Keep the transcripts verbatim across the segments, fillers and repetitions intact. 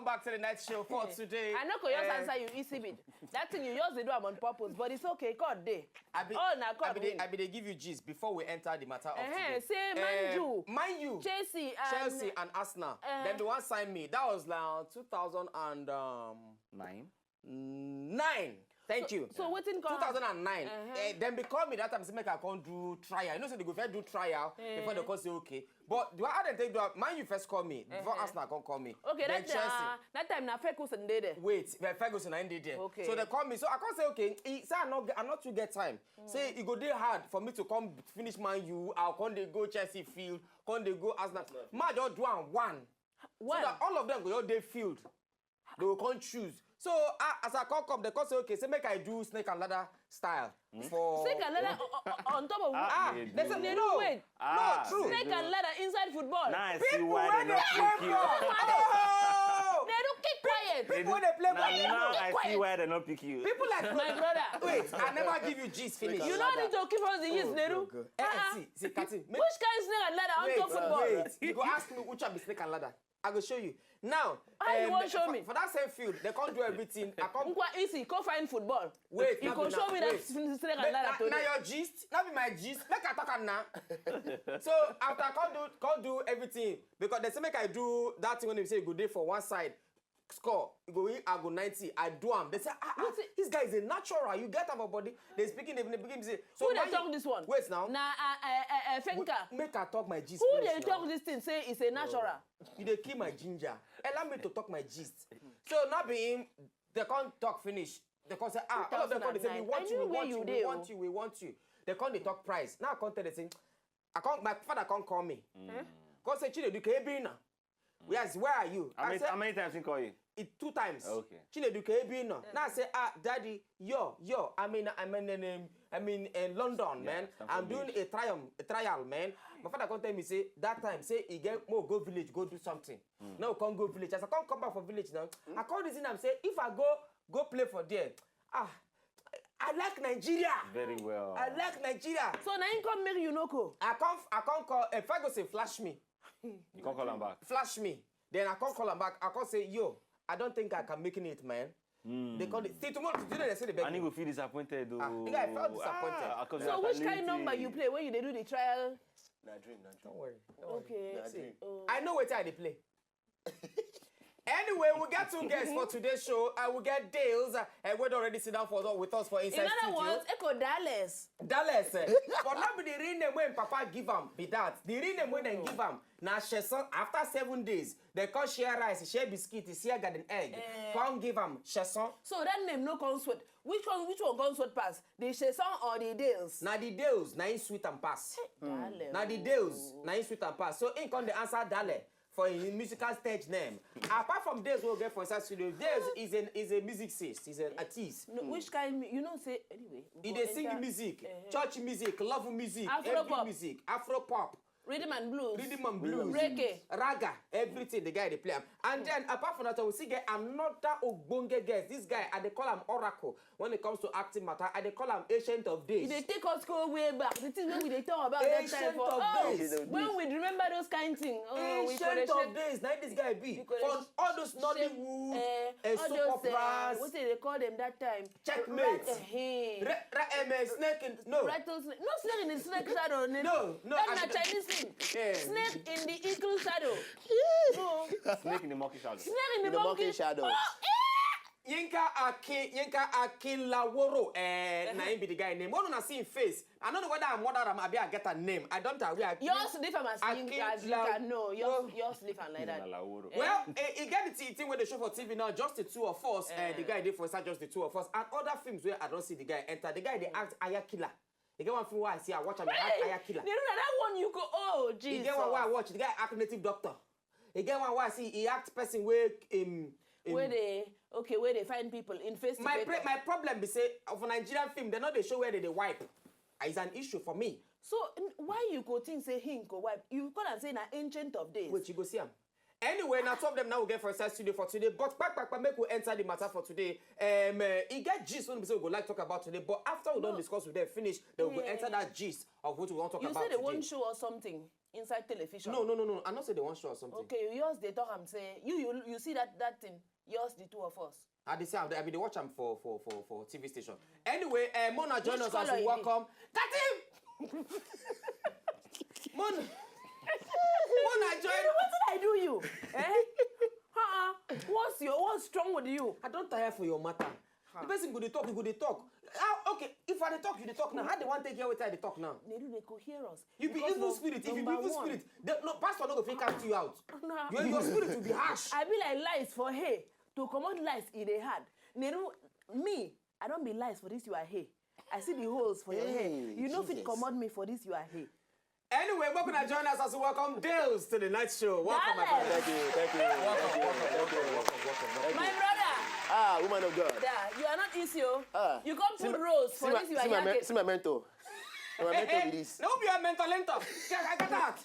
Welcome back to the night show for today. I no go just answer you, Isibid. That thing you just dey do am on purpose, but it's okay. God dey. I be, oh, na God I be dey, win. I be dey give you gist before we enter the matter of today. Say Man U, Man U, Chelsea, and Chelsea and Arsenal. Dem be wan sign me. That was like two thousand and um, nine. Nine. Thank you. So wetin come? Two thousand and nine. Eh, dem be call me that time, say make I come do trial. You know say they go first do trial before they come say okay. But the one how dem take do am, Man U first call me before Arsenal come call me. Okay, then that Chelsea. Uh, that time na Ferguson dey there. Wait, well, Ferguson na him dey there. Okay. So they call me. So I come say okay. He say I not I not too get time. Say e go dey hard for me to come finish Man U. I'll come dey go Chelsea field, come dey go Arsenal. Man just do am one. One. So that all of them go just dey field. They will come choose. So ah, as I come come, they come say okay, say make I do snake and ladder style for snake and ladder on, on top of ah, they say no, wait, no, true. Snake and ladder inside football. Now I see why they no pick you. Oh! They don't keep quiet. People when they play ball, now I see why they no pick you. People like my brother. Wait, I never give you gist finish. You no need to keep us the gist, Neru. Eh, see, see, Kati. Which kind of snake and ladder on top football? Wait, you go ask me which one be snake and ladder. I go show you. Now, how you wan show me? For that same field, they can't do everything. I can't. Nkwa easy, go find football. Wait, you go show me that snake and ladder today. Now your gist, not be my gist. Make I talk am now. So after I can't do, can't do everything because they say make I do that thing when they say go dey for one side. Score, you go win, I go ninety. I do am. They say ah, ah, this guy is a natural. You get am for body. They speaking, they begin to say. So who they talk this one? Wait now. Na uh, uh, uh, Fenka. Make I talk my gist. Who they talk this thing say is a natural? You dey kill my ginger. Allow me to talk my gist. So now be him, they can't talk finish. They can't say, ah, all of them come, they say, we want you, we want you, we want you, we want you. They can't they talk price. Now I can't tell they say, I can't, my father can't call me. Can't say, Chinedu, can you be now? Yes, where are you? How many, how many times he call you? It two times. Okay. Chinedu, can you be now? Now I say, ah, daddy, yo, yo, I mean, I mean, um, I mean, in London, man. I'm doing a trial, a trial, man. My father come tell me say that time say he get more go village go do something. Now come go village. As I come come back from village now, I come reason am say if I go go play for there, ah, I like Nigeria. Very well. I like Nigeria. So na him come make you no go. I come I come call uh, Ferguson flash me. You come call am back. Flash me. Then I come call am back. I come say yo, I don't think I can make it, man. They call it. See tomorrow, today they say they beg. And he go feel disappointed though. Ah, the guy felt disappointed. Ah, so which kind number you play when you dey do the trial? Na dream, na dream. Don't worry. Don't worry. Okay. Na dream. I know what I dey play. Anyway, we get two guests for today's show. I will get Dales, uh, and we're already sit down for with us for inside studio. In other words, Echo Dallas. Dallas, eh? But not be the real name when Papa give am be that. The real name when they give am na Sheson. After seven days, they come share rice, share biscuit, share garden egg. Come give am Sheson. So that name no come sweet. Which one? Which one come sweet pass? The Sheson or the Dales? Na the Dales, na him sweet and pass. Na the Dales, na him sweet and pass. So him come the answer Dale for his musical stage name. Apart from Dales we get for inside studio, Dales is an is a musicist, is an artist. No, which kind? You know say anyway. He dey sing music, church music, love music, every music, Afro pop. Rhythm and blues. Rhythm and blues. Reggae. Raga. Everything the guy they play am. And then apart from that, we still get another ogbonge guest. This guy, I dey call am Oracle. When it comes to acting matter, I dey call am Ancient of Days. They take us go way back. The thing wey we dey talk about that time for us. When we remember those kind thing, oh, we Ancient of Days. Now this guy be for all those Nollywood, eh, all those, eh, soap operas. What they call them that time? Checkmate. Ra- ra- um, uh, snake in no. Rattlesnake. No snake in the snake shadow. No, no. That's a Chinese thing. Yeah. Snake in the eagle shadow. No. Snake in the monkey shadow. Snake in the monkey shadow. Oh, eh! Yinka Akin, Yinka Akinlaworo, eh, na him be the guy name. When una see him face, I don't know whether I murder am, abi I get a name. I don't know. Yours different as Yinka, as Yinka. No, yours, yours different like that. Well, eh, he get the thing when they show for T V now, just the two of us. Eh, the guy did for inside just the two of us. And other films where I don't see the guy enter. The guy they act Aya Killer. He get one film where I see I watch am, he act Aya Killer. Hey, you know that one you go, oh, Jesus. He get one where I watch, the guy act Native Doctor. He get one where I see he act person where um, um, where they, okay, where they find people in face to face. My problem be say for Nigerian film, they know they show where they, they wipe. It's an issue for me. So why you go think say him go wipe? You call and say na Ancient of Days. Wait, you go see him. Anyway, now two of them now we get for inside studio for today. But kpakpakpa, make we enter the matter for today. Um, uh, e get gist wey be say we go like talk about today. But after we don discuss with them finish, then we go enter that gist of what we wan talk about today. You say they wan show us something inside television. No, no, no, no. I no say they wan show us something. Okay, you just dey talk am say you you you see that that thing. Just the two of us. I dey say I be dey watch am for for for for T V station. Anyway, uh, Mona join us as we welcome. Katim! Mona, Mona join. Wetin I do you? Eh? Huh? What's your what's wrong with you? I don tire for your matter. The person go dey talk, you go dey talk. How, okay, if I dey talk, you dey talk now. How they wan take hear wetin I dey talk now? Nedu, they go hear us. You be evil spirit. If you be evil spirit, the, no, pastor no go fit cast you out. Your, your spirit will be harsh. I be like lice for hay. To comot lice, e dey hard. Nedu, me, I don be lice for this your hay. I see the holes for your hair. You no fit comot me for this your hay. Anyway, welcome and join us as we welcome Dales to the night show. Welcome, my brother. Thank you, thank you, thank you, thank you, thank you. My brother. Ah, woman of God. Da, you are not easy o. Ah. You come put rose for this your jacket. See my mentor. Na my mentor be this. No be your mentor, mentor. Get out.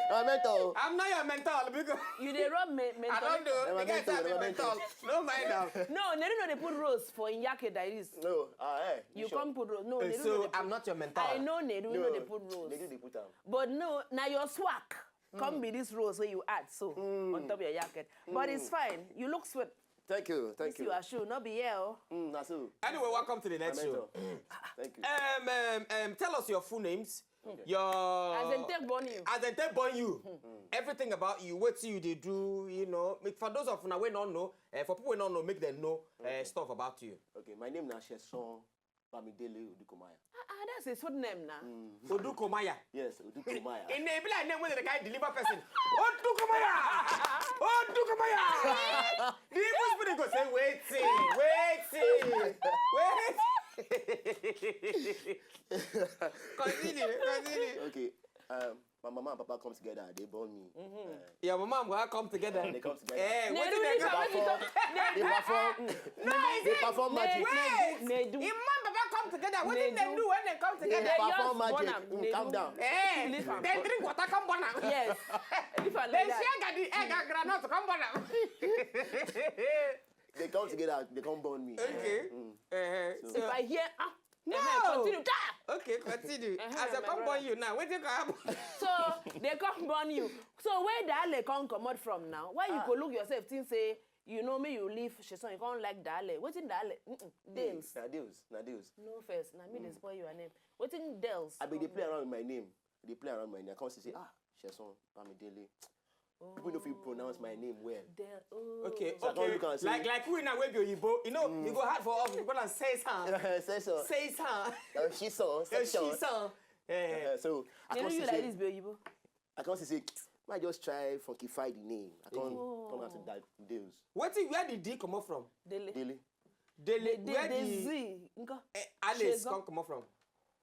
Na my mentor. I'm not your mentor because you dey rub me mentor. I don't know. The guy say I'm your mentor. No mind am. No, Nedu no dey put rose for im jacket like this. No, ah, eh. You come put rose. No, Nedu no dey put. So I'm not your mentor. I know Nedu no dey put rose. Nedu dey put am. But no, na your swag. Come be this rose wey you add so on top your jacket. But it's fine. You look sweet. Thank you, thank you. This you are shoe, no be here o. Mm, na so. Anyway, welcome to the next show. Thank you. Um, um, um, tell us your full names. Okay. Your as dem take born you. As dem take born you. Everything about you, wetin you dey do, you know. Make, for those of una wey no know, uh, for people wey no know, make them know uh, stuff about you. Okay, my name na Sheson Bamidele Odukomaya. Ah, ah, that's a sweet name now. Odukomaya. Yes, Odukomaya. In a be like name wey dem dey carry deliver person. Odukomaya! Odukomaya! The evil spirit go say, "Wetin, wetin, wetin." Continue, continue. Okay. Um, my mama and papa come together, they born me. Uh, your mama and papa come together. They come together. Eh, wetin dem do? They perform. No, they perform magic. Wait, im mama and papa come together. Wetin dem do when they come together? They perform magic. Calm down. Eh, they drink water, come born am. Yes. They share garden, egg and groundnut, come born am. They come together, they come born me. Okay. So if I hear, ah, no. Continue. Okay, continue. As I come born you now, wetin go happen? So they come born you. So where Dale come comot from now? Why you go look yourself think say you know me, you leave Sheson, you come like Dale? Wetin Dale? Dales. Na Dales, na Dales. No first, na me dey spoil your name. Wetin Dales? I be dey play around with my name. Dey play around with my name. I come see say, ah, Sheson Bamidele. People no fit pronounce my name well. Okay, okay. Like, like we now wey be Oyibo, you know, you go hard for us. We go and say son. Say son. Say son. She son. She son. So I can't say, I can't say, I just try funkify the name. I can't come out to that Dales. Wetin, where did D comot from? Dele. Dele. Dele. Where the Z? Alice come comot from?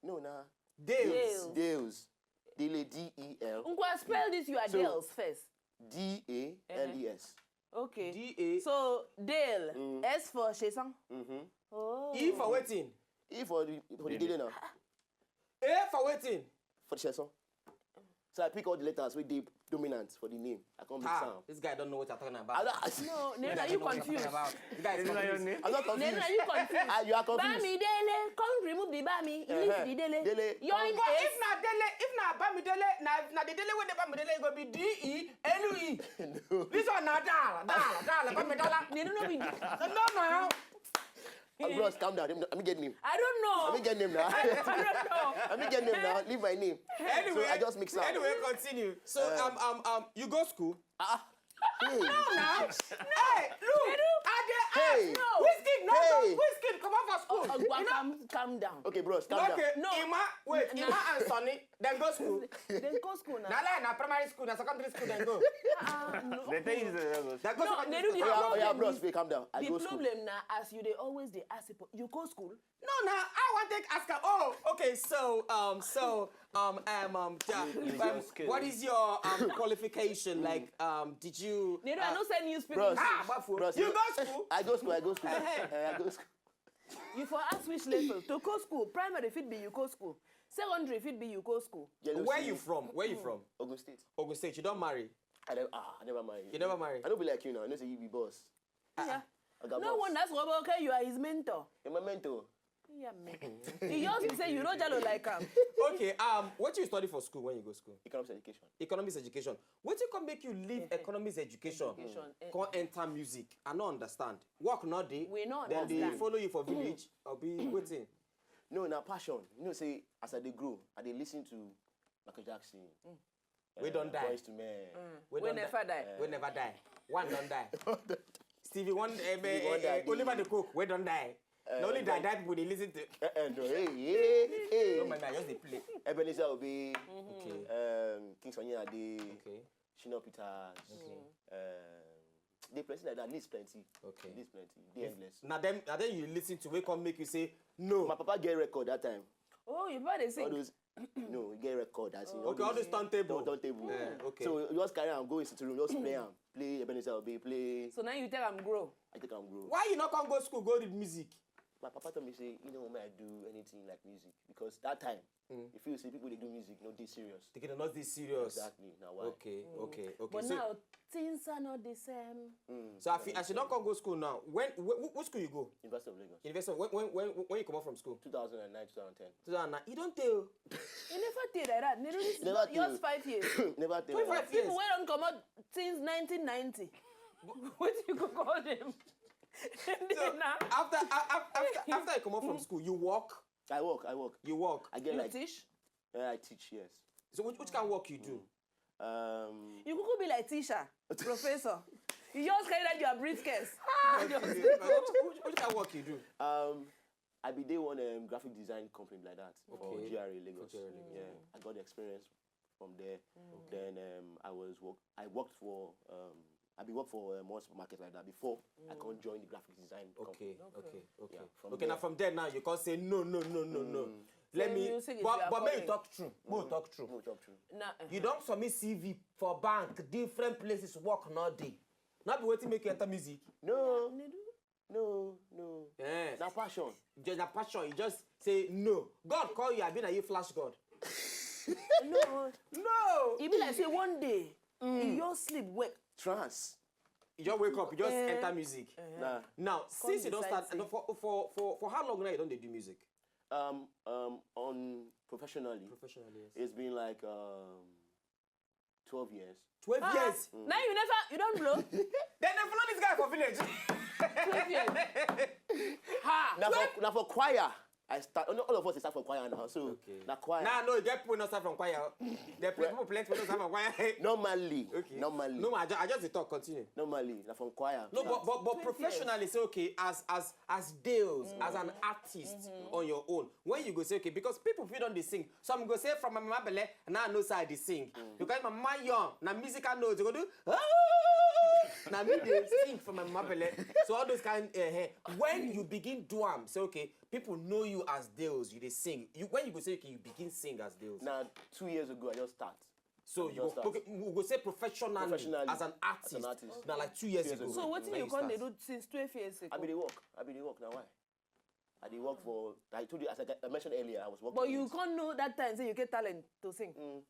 No, na Dales. Dales. Dele, D E L. Nkwa, spell this your Dales first. D A L E S. Okay. D A. So Dale, S for Sheson. Mm-hmm. Oh. E for wetin? E for the, for the Dele now. A for wetin? For the Sheson. So I pick all the letters wey dey dominant for the name. I come mix am. This guy don't know what you're talking about. No, Nedu, you confused. This guy is confused. I'm not confused. Nedu, you confused. Ah, you are confused. Bamidele, come remove the Bami. Leave the Dele. Dele. You're in. If na Dele, if na Bamidele, na na the Dele wey dey Bamidele go be D E L E. No. This one na Dal, Dal, Dal, Bamidala. Nedu no be. No, no. Oh, bros, calm down. Let me get name. I don't know. Let me get name now. I don't know. Let me get name now. Leave my name. Anyway, so I just mix up. Anyway, continue. So, um, um, um, you go school? Ah. Hey. No, now. Hey, look. I dey ask. Hey. No. Wizkid, no, no. Wizkid, come off of school. Calm, calm down. Okay, bros, calm down. Okay, no. Ima, wait, Ima and Sonny. Dem go school. Dem go school now. Na lie, na primary school, na secondary school dem go. They tell you say dem go school. Dem go secondary school. Oh yeah, bros, wait, calm down. I go school. The problem na as you dey always dey ask people, you go school? No, na I wan take ask am. Oh, okay. So, um, so, um, um, um, what is your um qualification? Like, um, did you? Nedu, I no send you speak. Bros, ah, bros, you go school? I go school. I go school. I go school. You for ask which level? To go school, primary fit be you go school, secondary fit be you go school. Where you from? Where you from? Ogun State. Ogun State. You don marry? I never, ah, I never marry. You never marry? I don't be like you now. I know say you be boss. Yeah. I got No boss. Wonder, that's why, okay, you are his mentor. You're my mentor. Yeah, man. He just say you know Jalo like him. Okay, um, what you study for school when you go school? Economics education. Economics education. What you come make you leave economics education? Education, eh. Come enter music. I don't understand. Work not day. We no Then they understand. Follow you for village or be waiting. No, na passion. You know, say as I dey grow, I dey listen to Michael Jackson. We don't die. Boys to men. We We don't never die. We never die. One don't die. Stevie Wonder, eh, eh, Wonder eh, dey- Oliver the Coke. We don't die. Eh, The only die don't- die people they listen to. Eh, eh, no, hey, hey, hey. No man, I just dey play. Ebenezer Obey, Okay. um, King Sunny Ade, Okay. Shina Peters. Okay. Um, they plenty like that. List plenty. Okay. List plenty. They endless. Now them, now then you listen to wake up make you say no. My papa get record that time. Oh, you better All sing. Those, no, he get record. As in, Okay, all this turntable. Turntable. Eh, okay. So you just carry am go into the room, just play am, play Ebenezer Obey, play. So now you tell him grow. I take am grow. Why you not come go school go read music? My papa tell me say he no want me I do anything like music because that time Mm. you feel say people they do music no dey serious. They cannot this serious. Exactly. Now why? Okay, okay, okay. But So, now things are not the same. Mm, so I that feel, makes as you don't sense. come go school now. When wh- wh- which school you go? University of Lagos. University. When when when when you come out from school? two thousand nine, two thousand ten. two thousand nine. You don't tell. You never did like that. Never, Never just did. Five years. Never tell. Twenty-five years. People wey don comot since nineteen ninety. Wetin you go call them? So, Now, after a- a- after after you come out from school, you work. I work. I work. You work. I get you like. teach? Yeah, I teach. Yes. So which, which kind of work you do? Um. You could be like teacher, professor. You just carry that your briefcase. which, which, which kind of work you do? Um, I be day one um, graphic design company like that for Okay. G R A Lagos. For G R A Lagos. Yeah, I got the experience from there. Then um, I was work. I worked for. Um, I be work for um, one supermarket like that before I can join the graphic design Okay, company. okay, okay. Yeah, from Okay, now there. From there now you can say no, no, no, no, no. Let Say me. music is But your but make you calling. Talk true. Make you talk true. No, talk true. Nah, You don't submit C V for bank, different places, work not day. Not be waiting make you enter music. No, Nedu. No, no. Eh. Na passion. Just na passion. You just say no. God call you. I been a you flash God. No, No. e be like say one day you just sleep wake. Trance. You just wake up. You just Eh. Enter music. Nah. Now, since you don't start decide say for for for for how long now you don't dey do music? Um, um, on professionally, Professionally, yes. It's been like um, twelve years. Twelve years. Now you never, you don't blow. Then they follow this guy for village. Twelve years. Ha. Now for, now for choir, I start. All of us dey start for choir now. So Okay. na choir. Nah, no, you get people not start from choir. The people plenty people not start from choir. Normally, Okay. normally, No, I just, I just dey talk. Continue. normally, na from choir. No, but but but Twelve years. Professionally, say okay, as as as Dales, as an artist on your own, when you go say okay, because people feel don't they sing. Some go say from my mama belle, and I know say I dey sing because my mama young, na musical notes they go do. Ah! Na me dey sing from my mama belle. So all those kind. Uh, when you begin do am, say okay, people know you as Dales, you dey sing. You when you go say okay, you begin sing as Dales. Now two years ago, I just start. So I you just go, start. Okay, we go say professionally, Professionally, as an as artist. an artist. Now like two years Two years ago. ago. So what When you you come they start. Do since twelve years ago? I be the work. I be the work now. Why? I dey work for. I told you as I, got- I mentioned earlier. I was working. But on you it. Can't know that time say you get talent to sing. Mm.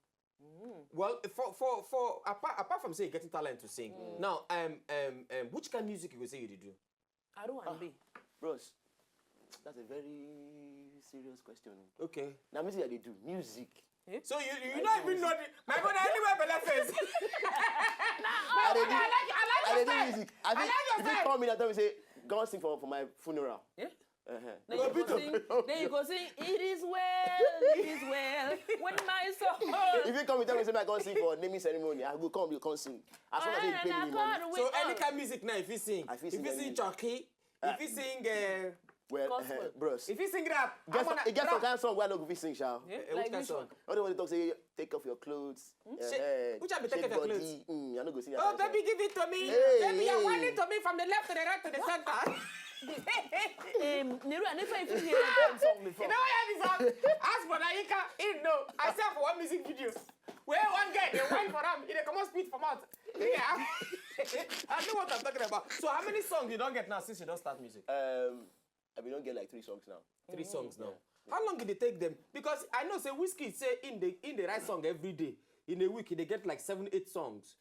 Well, for for for apart, apart from say you getting talent to sing, now um um um which kind of music you go say you dey do? I don't want to be. Bros, that's a very serious question. Okay. Now music I dey do music. So you you not even know the, my brother anywhere belle face. I dey do. I dey do music. I think if you call me that time, you say, "Go and sing for for my funeral." Yeah. Uh-huh. Then you go sing. Then you go sing. It is well. It is well with my soul. If you come and tell me say I go sing for naming ceremony, I go come, you come sing. As long as you pay me the money. So any kind of music now, if you sing, I fit if sing you sing any- Chucky, if you sing, uh, Well, Gospel. Uh, bros. If you sing rap, Get I'm some, on it get rap. Some kind of song where I no go fit sing, sha. Yeah, Eh, like which kind which song? One? All the one they talk say take off your clothes, your Shake- head, which one be take shake off your body. Clothes. Mm, I no go sing that Oh, kind of baby, give it to me. Hey, Baby, you're hey. Whining to me from the left to the right to the center. Um, Neru, I never even hear that kind of song You before. know what I mean, sir? Ask Brother Ika. He know. I saw for one music video where one guy they whine for him, he dey come out spit for mouth. Yeah. I know what I'm talking about. So how many songs you don't get now since you don't start music? Um, I mean, don't get like three songs now. Three songs now. How long did they take them? Because I know say Wizkid say in the in the right song every day. In a week, they get like seven, eight songs.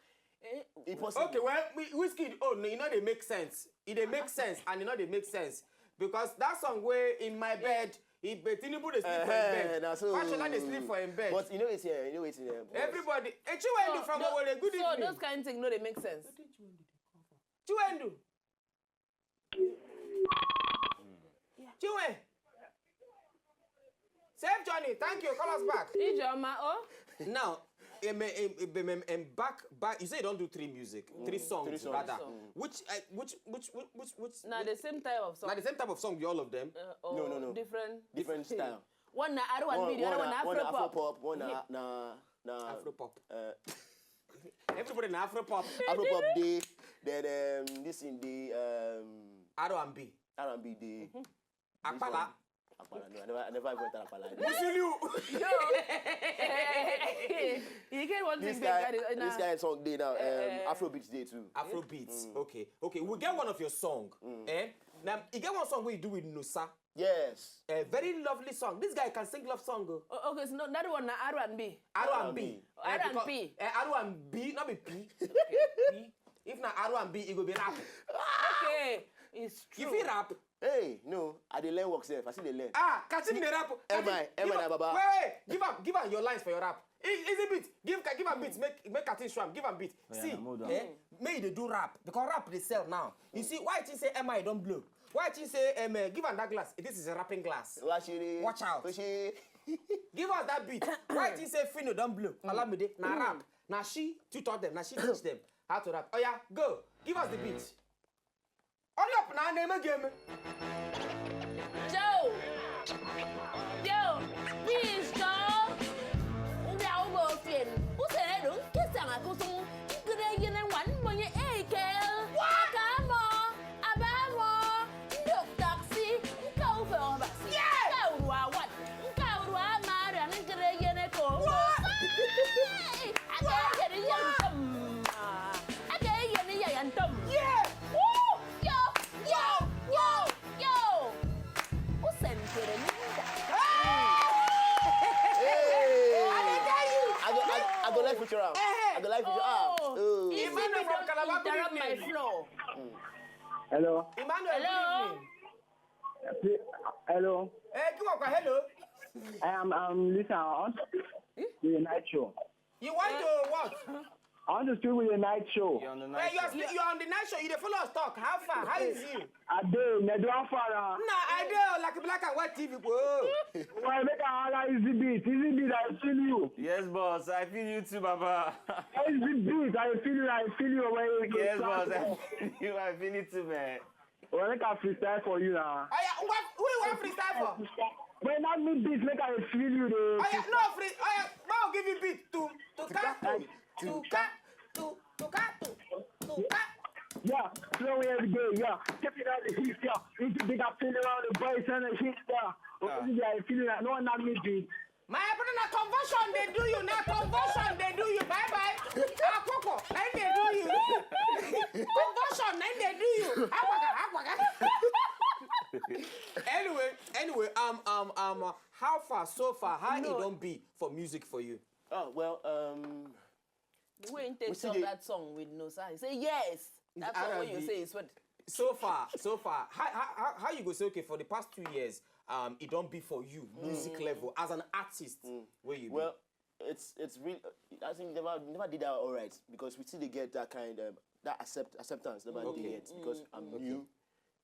Eh, e possible. Okay, well, we- Wizkid own, e no dey make sense. E dey make sense and e no dey make sense. Because that song wey In My Bed, e be Tinubu dey sleep for im bed. Fashola dey sleep for im bed. But you know wetin, eh, you know wetin, eh, boss. Everybody, eh, Chiwendu from Owerri, good evening. So those kind thing no dey make sense. Chiwendu. Chinwe. Safe journey. Thank you. Call us back. Ijeoma, oh. Now, em, em, em, em, em, back, back. You say you don't do three music, three songs, three songs rather. Which, uh, which, which, which, which, which? Na the same type of song. Na the same type of song, all of them. Uh, no, no, no. Different, different style. One na R and B, the other one na Afro pop. One na Afro pop, one na na na Afro pop. Uh, everybody na Afro pop. Afro pop dey. Then um, this in the um, R and B. R and B dey. Apala. Apala, no, I never, I never even enter Apala. Musiliu. You get one thing. This kind, this kind of song dey now. Um, Afro beats dey too. Afro beats. Okay, okay. We get one of your song. Eh? Now, you get one song wey you do with Nosa. Yes. A very lovely song. This guy can sing love song. Oh. Okay, so no, that one na R and B. R and B. R and B. Eh, R and B, not be P. P. If na R and B, it go be rap. Okay, it's true. If you rap. Hey, no, I dey learn work sef. I still dey learn. Ah, catching the rap. Am I? Am I na baba? Wait, wait. Give am, give am your lines for your rap. Easy beat. Give, give am beat. Make, make Katin Shwam. Give am beat. See, eh, make you dey do rap because rap dey sell now. You see, why you think say M I don blow? Why you think say, um, eh, give am that glass? This is a rapping glass. Watch out. Give us that beat. Why you think say Phyno don blow? Olamide, na rap. Na she tutor them. Na she teach them how to rap. Oh yeah, go. Give us the beat. Hurry up now, name again. Joe! Joe! Please, Joe! Ndị a ụmụ ofien, ụzọ elu nkesa na kụsụ, nkere yene nwa mmonye eikel. Aka mọ, aba mọ, ndị taxi, nke ofe ọbasi, nke uru awan, nke uru amara, nkere yene ko. Aka yene ya ntom. Aka yene ya ntom. Yeah! Woo! Yo, yo, yo, yo. Who sent you the ninja? Hey! I dey tell you. I go, I, I go like feature am. Eh, eh. I go like feature am. Oh. Emmanuel from Calabar, good evening. Interrupt my flow. Hello. Emmanuel, good evening. Hello. Hello. Eh, come on, hello. I am, um, listen, I want to be the night show. You want to what? I want to speak with the night show. You're on the night show. You're on the night show. You dey follow us talk. How far? How is you? I dey, Nedo, how far? Nah, I dey, oh, like black and white T V, bro. Why make I holla Easy Beat? Easy Beat, I feel you. Yes, boss. I feel you too, Baba. Easy Beat, I feel you. I feel you. Yes, boss. I feel you. I feel it too, man. Well, make I freestyle for you now. Oh, yeah. What, who you want freestyle for? When I meet this, make I feel you, though. Oh, yeah. No, free. Oh, yeah. I'll give you beat. To, to, to, to, to, to, to, to, to, to, to. Yeah, flow every day, yeah. Check it out, the hits, yeah. It's the big, I feel around the boys and the hits, yeah. What is it, I feel like no one not me, dude. My brother, na conversion dey do you, na conversion dey do you. Bye bye. Akoko, na im dey do you. Conversion, na im dey do you. Akwaga, akwaga. Anyway, anyway, um, um, um, uh, how far, so far, how e don be for music for you? Oh, well, um, the way he takes up that song with no sign, say yes. That's what you say is what. So far, so far, how, how, how, how you go say, okay, for the past two years, um, e don be for you, music level, as an artist, where you be? Well, it's, it's really, I think never, never did that all right because we still dey get that kind of, that accept, acceptance never dey yet because I'm new.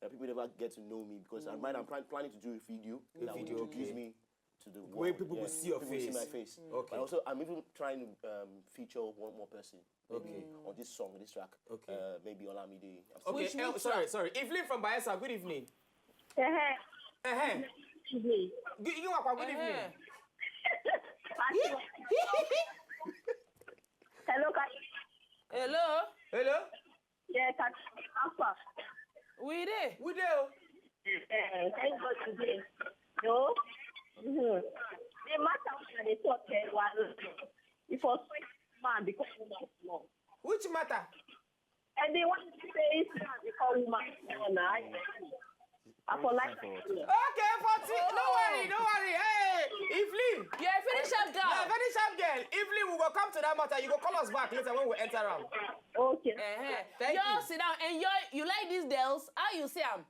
Uh, people never get to know me because I'm right. I'm plan-, planning to do a video that will introduce me to the world. Where people go see your face. People see my face. Okay. But also, I'm even trying to, um, feature one more person. Okay. On this song, this track. Okay. Uh, maybe Olamide. I'm still... Okay. Sorry, sorry. Evelyn from Bayelsa, good evening. Uh-huh. Uh-huh. Good evening. Good evening. Hello, guys. Hello. Hello. Yes, I, how far? We dey. We dey, oh. Eh, thank God today. No? Mm-hmm. The matter wey I dey talk, eh, was, if for sweet man become woman small. Which matter? And they want to say it's man become woman small now. I for like that. Okay, forty. No worry, no worry. Hey, Evelyn, You're a very sharp you're a girl. very sharp girl. Evelyn, we go come to that matter. You go call us back later when we enter am. Okay. Uh-huh. Thank Yo, you. Sit down. And you you like these girls? How you see am?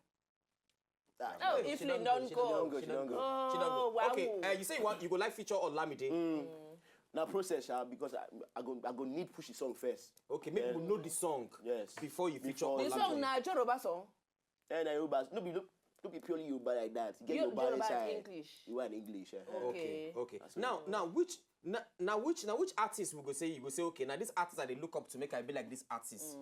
Ah, Oh, she Evelyn don don she go. Go, she don go. Oh, She don go. Wow. Okay, uh, you say you want you go like feature Olamide. Now process, sha, because I, I go I go need push the song first. Okay, maybe we know the song Yes. before you feature Before The Olamide. song na Yoruba song. And I Yoruba, no be no, no be purely Yoruba like that. Get Yo- Yoruba, Yoruba inside. English. You are in English. Uh-huh. Okay, okay. That's Now, now which now, now which now which artist we go say you go say okay now this artist I dey look up to make I be like this artist.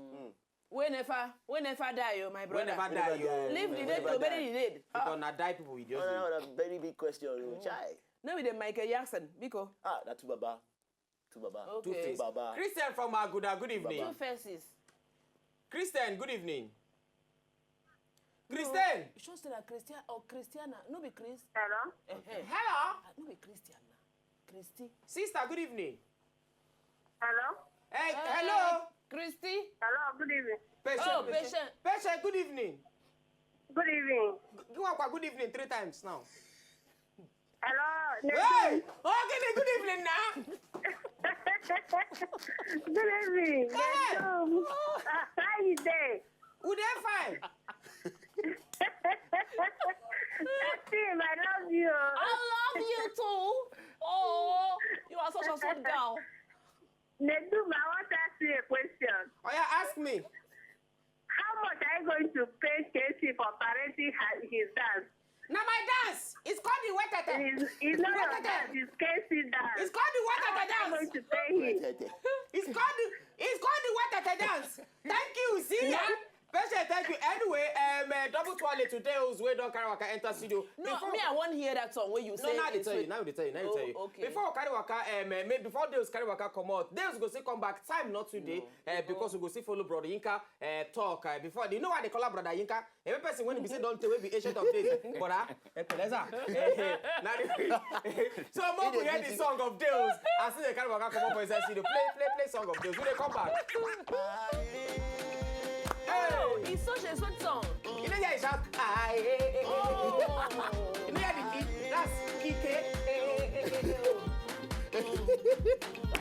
We never we never die, oh my We brother. never die yo. Leave the We dead never to bury die. the dead. Because na die people we just Oh, dey. no, no, very big question, oh, chai. No be the Michael Jackson, Biko. Ah, that's Baba. Two Baba. Okay. Two-Face. Baba. Christian from Aguda, good evening. Two faces. Christian, good evening. Christian. You should say that Christian or Christiana. No be Chris. Hello? Eh-heh. Hello. Ah, no be Christiana. Christy. Sister, good evening. Hello? Hey, Uh, hello. Christy. Hello, good evening. Patient, Oh, patient. patient. Patient, good evening. Good evening. G- Give her good evening three times now. Hello? Hey! Oh, good, good evening now. Good evening. Hey! Um, how you dey? We dey fine. Tim, I love you. I love you too. Oh, you are such a sweet girl. Nedum, I want to ask you a question. Oh yeah, ask me. How much are you going to pay K C for parenting her- his dance? Now my dance. It's called the wetete. It's, it's not your dance, it's K C dance. It's called the wetete How are you dance. going to pay him? It's called the it's called the wetete dance. Thank you. See ya. Patient, thank you. Anyway, um, uh, double twale to those wey don carry waka enter studio. No, Before- me, I wan hear that song wey you No, say. now they is tell you. with- Now they tell you. Now they Oh, tell you. Okay. Before we carry waka, um, uh, maybe before those carry waka come out, those go still come back. Time not today, uh, because we go see follow brother Yinka uh, talk. Uh, before you know why they call her brother Yinka. Every person when we say don't tell, we be ancient of days. Brother, eh, Peleza. Eh, eh, now they- so more we hear the song of Deus. I see the carry waka come up for inside studio. Play, play, play song of Deus. We dey come back. Oh, it's such a sweet song. You know, yeah, shout. Ah, eh, eh, eh, eh. Oh. You know, yeah, the kid. That's Kike. Eh, eh, eh, eh, eh, oh.